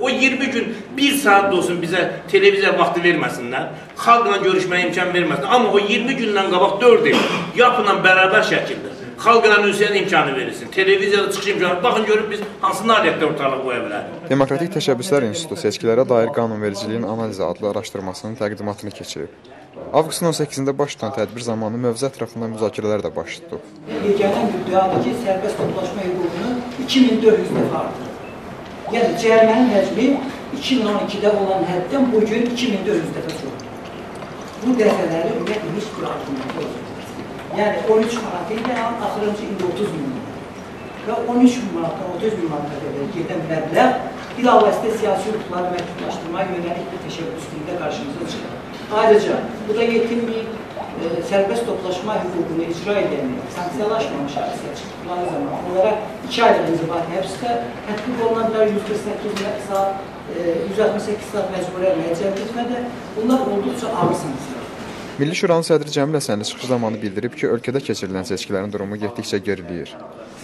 O 20 gün bir saat da olsun bizə televiziya vaxtı verməsinlər, xalqla görüşməyə imkan verməsinlər. Amma o 20 gündən qabaq 4 il yapla bərabər şəkildə xalqla ünsiyyət imkanı verilsin, televiziyada çıxış imkanı. Baxın görün biz hansı nailiyyətdə ortalığı qoya bilərik. Demokratik Təşəbbüslər İnstitutu seçkilərə dair qanunvericiliyin analizi adlı araşdırmasının təqdimatını keçirib. Avqustun 18-də baş tutan tədbir zamanı mövzu ətrafında müzakirələr də baş tutub. Yeganə müddəadır ki, sərbəst toplaşma hüququnu 2400 dəfə artırır. Yəni cərimənin həcmi 2012-də olan həddən bugün 2400 dəfə çoxdur. Bu dəfələri ümumiyyətlə heç bir artırması olacaq. Yəni 13 manat idi, axırıncı indi 30 min manat. Və 13 min manatdan 30 min manata qədər gedən məbləğ bilavasitə siyasi hüquqları məhdudlaşdırmaya yönəlik bir təşəbbüslükdə qarşımıza çıxır. Ayrıca bu da yetinməyib, sərbəst toplaşma hüququnu icra edənlər, sanksiyalaşmamış hadisə çıxdıqları zaman onlara 2 aylıq inzibati həbsdə tətbiq oluna bilər 148 saat, 168 saat məcburi əməyə cəlb etmədə. Bunlar olduqca ağır sanksiyalar. Milli Şuranın sədri Cəmil Həsənli çıxış zamanı bildirib ki, ölkədə keçirilən seçkilərin durumu getdikcə geriləyir.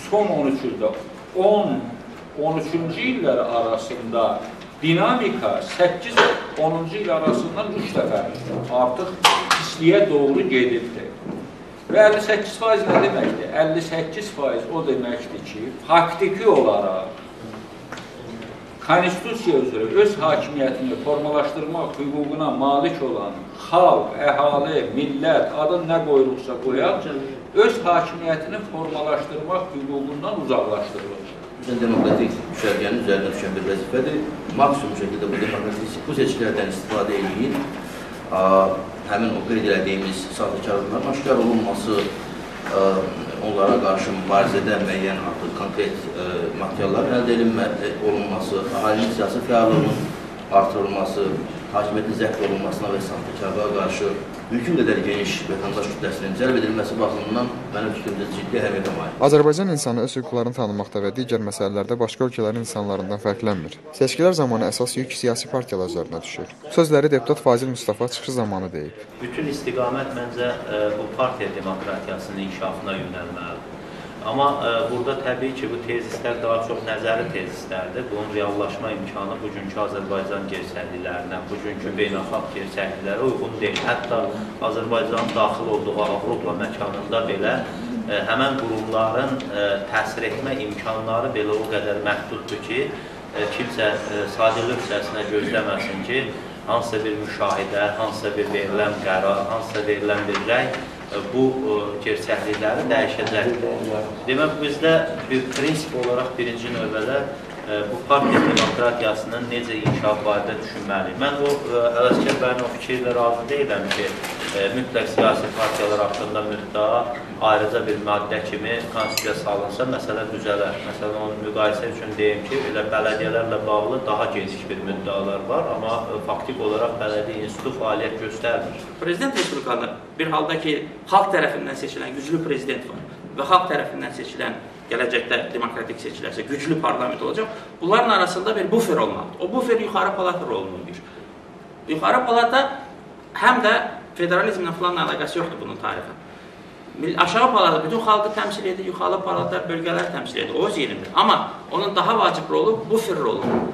Son 13 ildə 10-13-cü illər arasında dinamika 8-10-cu il arasından 3 dəfə artıq pisliyə doğru gedibdir. Və 58% nə deməkdir? 58% o deməkdir ki, faktiki olaraq Konstitusiya üzrə öz hakimiyyətini formalaşdırmaq hüququna malik olan xalq, əhali, millət, adını nə qoyuruqsa qoyaq, öz hakimiyyətini formalaşdırmaq hüququndan uzaqlaşdırılır. Demokratik düşərgənin üzərinə düşən bir vəzifədir. Maksimum şəkildə bu demokratik bu seçkilərdən istifadə edin. Həmin o qeyd elədiyimiz saxtakarlıqların aşkar olunması, onlara qarşı mübarizədə müəyyən artıq konkret materialların əldə olunması, əhalinin siyasi fəallığının artırılması, hakimiyyətin zəbt olunmasına və saxtakarlığa qarşı mümkün qədər geniş vətəndaş kütləsinin cəlb edilməsi baxımından mənim fikrimcə ciddi əhəmiyyətə malikdir. Azərbaycan insanı öz hüquqlarını tanımaqda və digər məsələlərdə başqa ölkələrin insanlarından fərqlənmir. Seçkilər zamanı əsas yük siyasi partiyalar üzərinə düşür. Sözləri deputat Fazil Mustafa çıxış zamanı deyib. Bütün istiqamət məncə bu partiya demokratiyasının inkişafına yönəlməlidir. Amma burada təbii ki, bu tezislər daha çox nəzəri tezislərdir. Bunun reallaşma imkanı bugünkü Azərbaycan gerçəkliklərinə, bugünkü beynəlxalq gerçəkliklərə uyğun deyil. Hətta Azərbaycanın daxil olduğu Avropa məkanında belə həmən qurumların təsir etmə imkanları belə o qədər məhduddur ki, kimsə sadəlövhcəsinə gözləməsin ki, hansısa bir müşahidə, hansısa bir verilən qərar, hansısa verilən bir rəy bu gerçəklikləri dəyişəcəkdir. Demək, bizdə bir prinsip olaraq birinci növbədə bu partiya demokratiyasının necə inkişaf barədə düşünməliyik. Mən o Ələsgər bəyin o fikirlə razı deyiləm ki, mütləq siyasi partiyalar haqqında müddəa ayrıca bir maddə kimi konstitusiya salınsa, məsələ düzələr. Məsələn, onu müqayisə üçün deyim ki, elə bələdiyyələrlə bağlı daha gecik bir müddəalar var, amma faktik olaraq bələdiyyə institutu fəaliyyət göstərmir. Prezident Respublikada bir halda ki, xalq tərəfindən seçilən güclü prezident var və xalq tərəfindən seçilən gələcəkdə demokratik seçilərsə güclü parlament olacaq. Bunların arasında bir bufer olmalıdır. O bufer yuxarı palata rolunu oynayır. Yuxarı palata həm də federalizmlə falan əlaqəsi yoxdur bunun tarixi. Aşağı palata bütün xalqı təmsil edir, yuxarı palata bölgələri təmsil edir. O öz yerində. Amma onun daha vacib rolu bufer roludur.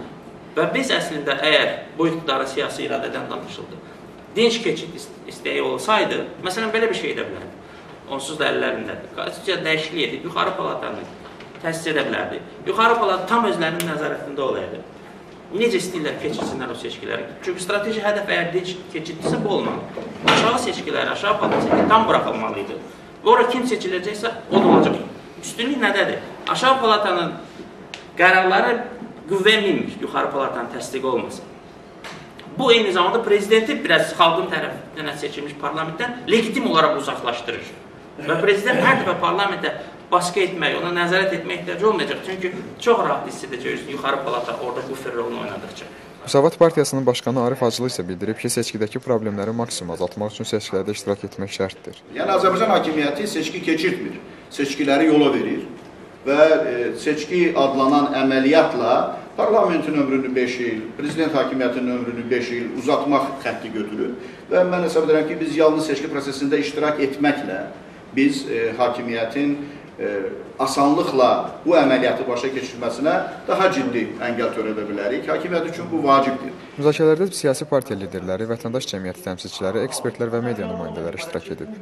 Və biz əslində əgər bu iqtidarın siyasi iradədən danışıldı, dinc keçid istəyi olsaydı, məsələn belə bir şey edə bilərdi. Onsuz da əllərindədir. Konstitusiya dəyişiklik edib, yuxarı palatanı təsis edə bilərdi. Yuxarı palata tam özlərinin nəzarətində olaydı. Necə istəyirlər keçirsinlər o seçkiləri? Çünki strateji hədəf əgər dinc keçiddirsə bu olmalı. Aşağı seçkiləri, aşağı palata seçkiləri tam buraxılmalı idi. Və ora kim seçiləcəksə o da olacaq. Üstünlük nədədir? Aşağı palatanın qərarları qüvvəyə minmir, yuxarı palatanın təsdiqi olmasa. Bu, eyni zamanda prezidenti biraz xalqın tərəfindən seçilmiş parlamentdən legitim olaraq uzaqlaşdırır. Və prezident hər dəfə parlamentə baskı etmək, ona nəzarət etmək ehtiyacı olmayacaq. Çünki çox rahat hiss edəcək özünü yuxarı palata orada bufer rolunu oynadıqca. Müsavat Partiyasının başqanı Arif Hacılı isə bildirib ki, seçkidəki problemləri maksimum azaltmaq üçün seçkilərdə iştirak etmək şərtdir. Yəni Azərbaycan hakimiyyəti seçki keçirtmir, seçkiləri yola verir və seçki adlanan əməliyyatla parlamentin ömrünü 5 il, prezident hakimiyyətinin ömrünü 5 il uzatmaq xətti götürür. Və mən hesab edirəm ki, biz yalnız seçki prosesində iştirak etməklə biz hakimiyyətin asanlıqla bu əməliyyatı başa keçirməsinə daha ciddi əngəl törədə bilərik. Hakimiyyət üçün bu vacibdir. Müzakirələrdə siyasi partiya liderləri, vətəndaş cəmiyyəti təmsilçiləri, ekspertlər və media nümayəndələri iştirak edib.